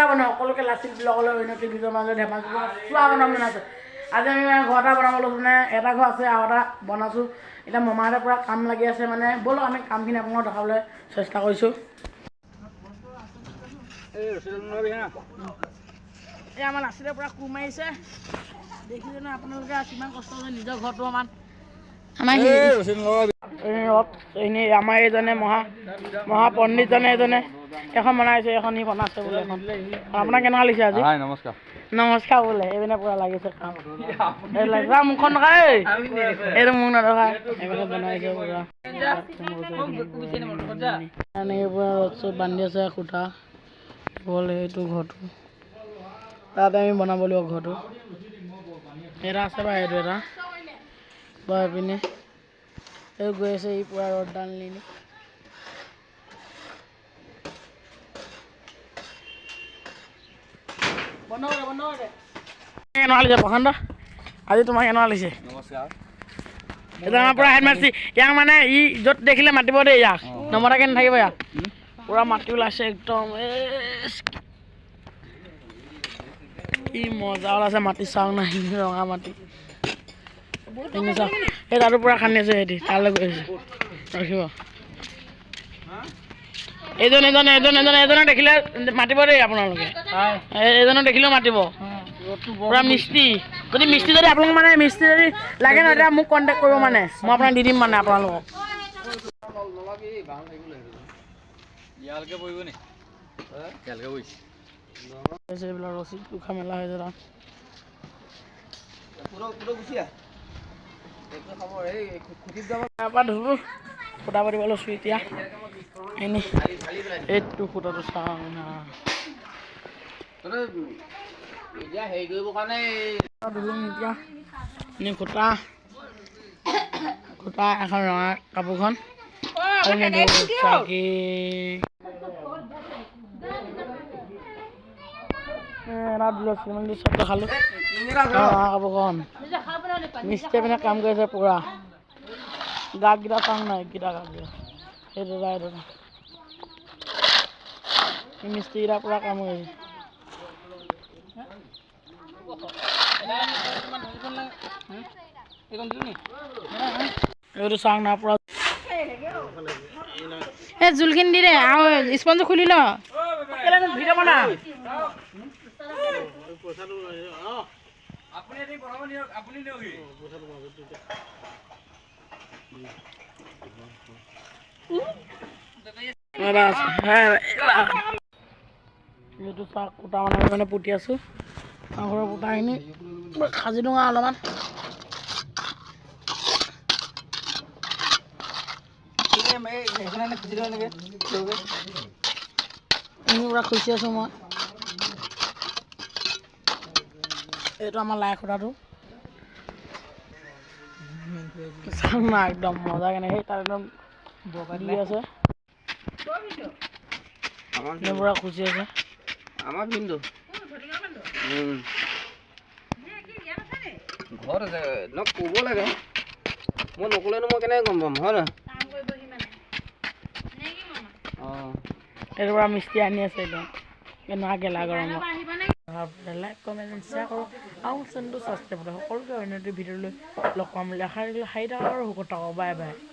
নমস্কাৰ বন্ধু সকলোকে লাচিত ব্লগলৈ উন্নতি ভিডিঅ'ৰ মাজত ধেমাজি স্বাগতম জনাইছোঁ। আজি আমি মানে ঘৰ এটা বনাব লৈছোঁ, মানে এটা ঘৰ আছে আৰু এটা বনাইছোঁ। এতিয়া মমাহঁতে পূৰা কাম লাগি আছে, মানে ব'লক আমি কামখিনি আপোনালোকক দেখাবলৈ চেষ্টা কৰিছোঁ। এই আমাৰ লাচিতে পূৰা কোৰ মাৰিছে, দেখিছে ন আপোনালোকে কিমান কষ্ট হৈছে নিজৰ ঘৰটো আমাৰ। এনেই আমাৰ এইজনে মহাপণ্ডিতজনে এজনে এখন বনাইছে, এখন সি বনাইছে বোলে এখন। আপোনাক কেনেকুৱা লাগিছে আজি? নমস্কাৰ নমস্কাৰ বোলে। এইপিনে পূৰা লাগিছে কাম, মুখখন নকা এইটো মোক নধৰা। এইপিনে বনাইছে পূৰা এনেকৈ পূৰা ৰদ চদ বান্ধি আছে খুটা হ'ল। সেইটো ঘৰটো তাতে আমি বনাব লাগিব ঘৰটো। এটা আছে বাৰু সেইটো এটা বা এইপিনে এই গৈ আছে ই পূৰা ৰ'দডাল নি বন্ধ কৰে বন্ধ কৰে। কেনেকুৱা লাগিছে প্ৰশান্ত আজি তোমাক কেনেকুৱা লাগিছে? নমস্কাৰ। এতিয়া আমাৰ পূৰা হেডমাষ্টাৰ ইয়াক মানে ই য'ত দেখিলে মাতিব দেই, ইয়াক নমতাকৈ নাথাকিব। ইয়াক পূৰা মাতি ওলাইছে একদম, কি মজা ওলাইছে মাটি। চাওঁ নাই ৰঙা মাটি চাওঁ, সেই তাতো পূৰা খান্দি আছে সিহঁতি, তালৈ গৈ আছে। ৰখিব, এইজন এজন এজন এজন এজনক দেখিলে মাতিব দেই আপোনালোকে, এইজনক দেখিলেও মাতিব। পূৰা মিস্ত্ৰী যদি মিস্ত্ৰী যদি আপোনালোক মানে মিস্ত্ৰী যদি লাগে ন তেতিয়া মোক কণ্টেক্ট কৰিব, মানে মই আপোনাক দি দিম মানে আপোনালোকক। এইবিলাক ৰছীত উখা মেলা হৈছে তাত। তাৰপৰা ধুলোঁ সূতা পাতিব লৈছোঁ এতিয়া। এনেই এইটো সূতাটো চাওঁ না, ধুলোঁ এতিয়া। এনেই সূতা সূতা এখন ৰঙা কাপোৰখন চাকি চব খালোঁ। ৰঙা কাপোৰখন মিস্ত্ৰীয়ে পিনে কাম কৰি আছে পূৰা। গাঁতকেইটা চাওঁ নাই, এইকেইটা গাঁতকেইটা সেইটো এটা এইটো এটা মিস্ত্ৰীকেইটা পূৰা কাম কৰিছে। এইটো চাওঁ না পূৰা এই জোলখিনি দি দে আৰু স্পঞ্জটো খুলি ল। ভিডিঅ' বনা। এইটো চাহ কুটা মানে মানে পুতি আছোঁ, ঘৰৰ কুটাখিনি সাজি দিওঁ আৰু অলপমান। পূৰা খুচি আছোঁ মই। এইটো আমাৰ লাই খুটাটো চাওঁ না একদম মজা কেনে, সেই তাত একদম দি আছে পূৰা খুচি আছে। আমাৰ ভিনদেউ ঘৰত আছে ন, ক'ব লাগে, মই নক'লেনো মই কেনেকৈ গম পাম হয় নহয়? অঁ, এইটো পৰা মিস্ত্ৰী আনি আছে একদম কেনেকুৱা গেলা গৰমত। লাইক কমেণ্ট শ্বেয়াৰ কৰক আৰু চেনেলটো ছাবস্ক্ৰাইব কৰক। সকলোকে অন্য ভিডিঅ'লৈ লগ পাম বুলি আশা ৰাখিলোঁ। হাঁহি থাকক আৰু সুখত থাকক। Bye bye.